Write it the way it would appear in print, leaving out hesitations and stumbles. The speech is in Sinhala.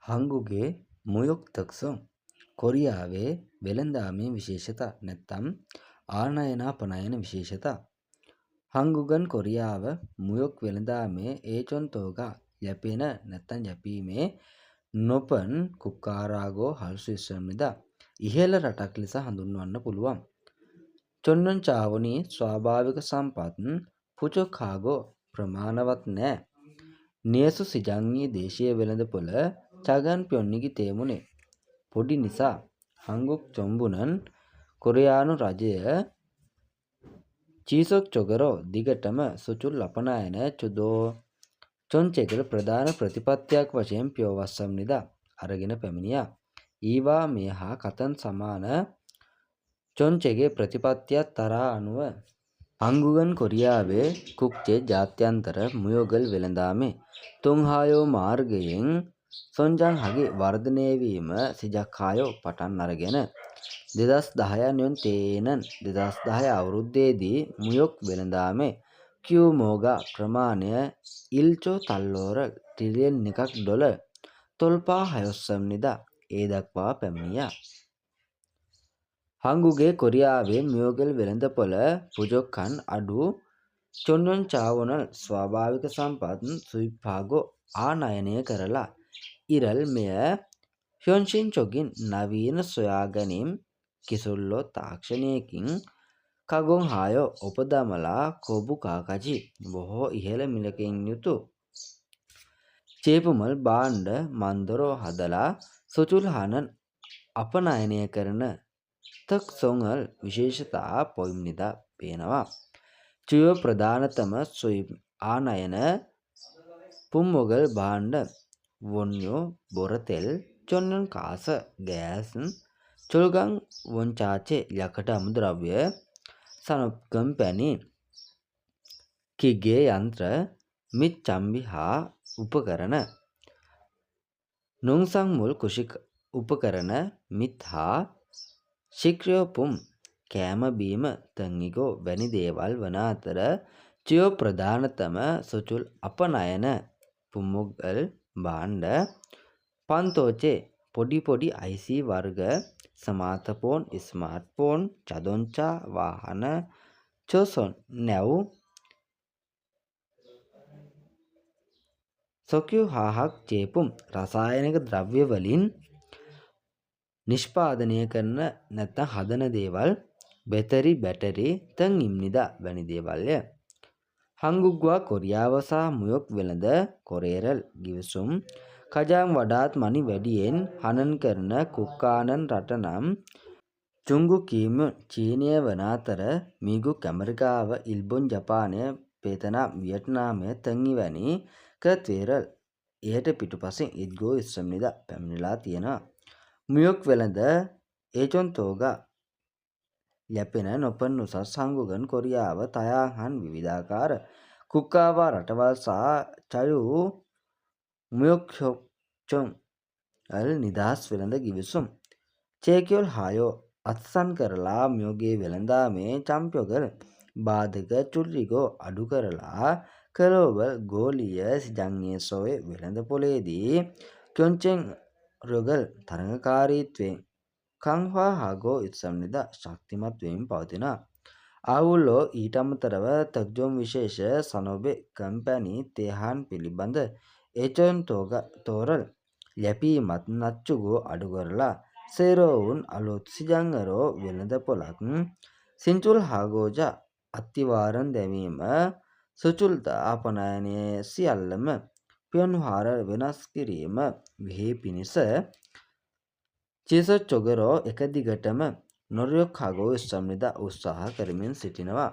한국의 무역 특성, කොරියාවේ වෙළඳාමේ විශේෂතා නැත්නම් ආනයන අපනයන විශේෂතා. 한국은 කොරියාව මුයොක් වෙළඳාමේ ඒචොන්තෝගා යැපෙන නැත්නම් යැපීමේ නොපන් කුක්කාරාගෝ හල්සු ඉස්වම්නිදා ඉහළ රටක් ලෙස හඳුන්වන්න පුළුවන්. චොන්නොන් චාවනි ස්වාභාවික සම්පත් පුචොක්හාගෝ ප්‍රමාණවත් නෑ. නියසු සිජංගී දේශීය වෙළඳපොළ චගන් ප්යොන්නිගි තේමුනේ පොඩි නිසා හංගුක් චොම්බුනන් කොරියානු රජය චීසොක් චොගරෝ දිගටම සුචුල් අපනයන චුදෝ චොන්චෙකල ප්‍රධාන ප්‍රතිපත්තියක් වශයෙන් පියවස්සම් නිදා අරගෙන පැමිණියා. ඊවා මෙය හා කතන් සමාන චොන්චෙගේ ප්‍රතිපත්තියක් තරා අනුව 한국은 කොරියාවේ කුක්චේ ජාත්‍යන්තර මුයොගල් වෙළඳාමේ තුන්හායෝ මාර්ගයෙන් සොන්ජන්හගේ වර්ධනය වීම සිජක්හායෝ පටන් අරගෙන 2010 යොන් තේනන් 2010 අවුරුද්දේදී මුයොක් වෙළඳාමේ කියුමෝගා ප්‍රමාණය ඉල්චෝ තල්ලෝර ට්‍රිලියන් එකක් ඩොලර් තොල්පා හයොස්සම් නිදා ඒ දක්වා පැමිණියා. 한국의 කොරියාවේ මුයොගල් වෙළඳපොළ පුජොක්කන් අඩු චොන්යොන් චාවොනල් ස්වාභාවික සම්පත් සුයිප්පාගෝ ආනයනය කරලා ඉරල් මෙය හ්‍යොන්ෂින් චොගින් නවීන සොයා ගැනීම් කිසුල්ලෝ තාක්ෂණයකින් කගොන් හායෝ ඔපදමලා කොබු කාකජි බොහෝ ඉහළ මිලකින් යුතු චේපුමල් භාණ්ඩ මන්දරෝ හදලා සුචුල් හනන් අපනයනය කරන තක්සොංගල් විශේෂතා පොයිම් නිදා පේනවා. චුය ප්‍රධානතම සුයි ආනයන පුම්මොගල් භාණ්ඩ වොන්යෝ බොරතෙල් චොන්නන් කාස ගෑස් චොල්ගං වොන්චාචේ යකඩ අමුද්‍රව්‍ය සනුප්කම් පැණි කිගේ යන්ත්‍ර මිච්චම්බි හා උපකරණ නුංසං මුල් කුෂික උපකරණ මිත් හා ශික්‍රියෝපුම් කෑම බීම තංගිගෝ වැනි දේවල් වන අතර චියෝ ප්‍රධානතම සුචුල් අපනයන පුම්මුගල් භාණ්ඩ පන්තෝචේ පොඩි පොඩි IC වර්ග ස්මාර්ට්ෆෝන් ස්මාර්ට්ෆෝන් චදොංචා වාහන චෝසොන් නැව් සොකියු හාහක් චේපුම් රසායනික ද්‍රව්‍ය වලින් නිෂ්පාදනය කරන නැත්නම් හදන දේවල් බැටරි බැටරි තන් ඉම්නිදා වැනි දේවල්ය. 한국과 කොරියාව සහ මුයොක් වෙළඳ කොරේරල් ගිවිසුම් කජාන් වඩාත් මනි වැඩියෙන් හනන් කරන කුක්කානන් රට නම් චුංගු කීම චීනය වන අතර මීගුක් ඇමරිකාව ඉල්බොන් ජපානය පේතනාම් වියට්නාමය තංගි වැනි කත්වේරල් එයට පිටුපසින් ඉද්ගෝ ඉස්සම්නිදා පැමිණිලා තියෙනවා. මුයොක් වෙළඳ ඒචොන්තෝගා යැපෙන නොපන් උසස් සංගුගන් කොරියාව තයාහන් විවිධාකාර කුක්කාවා රටවල් සහ චයු මුයොක්හොක්චොන් අල් නිදහස් වෙළඳ ගිවිසුම් චේකියොල් හායෝ අත්සන් කරලා මියෝගේ වෙළඳාමේ චම්පියොගල් බාධක චුල්රිගෝ අඩු කරලා ග්ලෝබල් ගෝලීය සිජංගේසෝවේ වෙළඳ පොළේදී ක්‍යොන්චෙන් රොගල් තරඟකාරීත්වයෙන් කංහ්වා හාගෝ ඉත්සම්නිදා ශක්තිමත් වෙමින් පවතිනවා. ආවුල්ලෝ ඊට අමතරව තක්ජෝම් විශේෂ සනොබේ කම්පැනි තේහාන් පිළිබඳ ඒචොන් තෝරල් යැපීමත් නච්චුගෝ අඩු කරලා සේරෝවුන් අලුත් සිජංගරෝ වෙළඳ පොළක් සිංචුල් හාගෝජා අත්තිවාරම් දැමීම සුචුල්ත අපනයනය සියල්ලම පියන්හාර වෙනස් කිරීම විහි පිණිස චීසොචොගරෝ එක දිගටම නොරියොක් හගෝ ඉස්සම්නිදා උත්සාහ කරමින් සිටිනවා.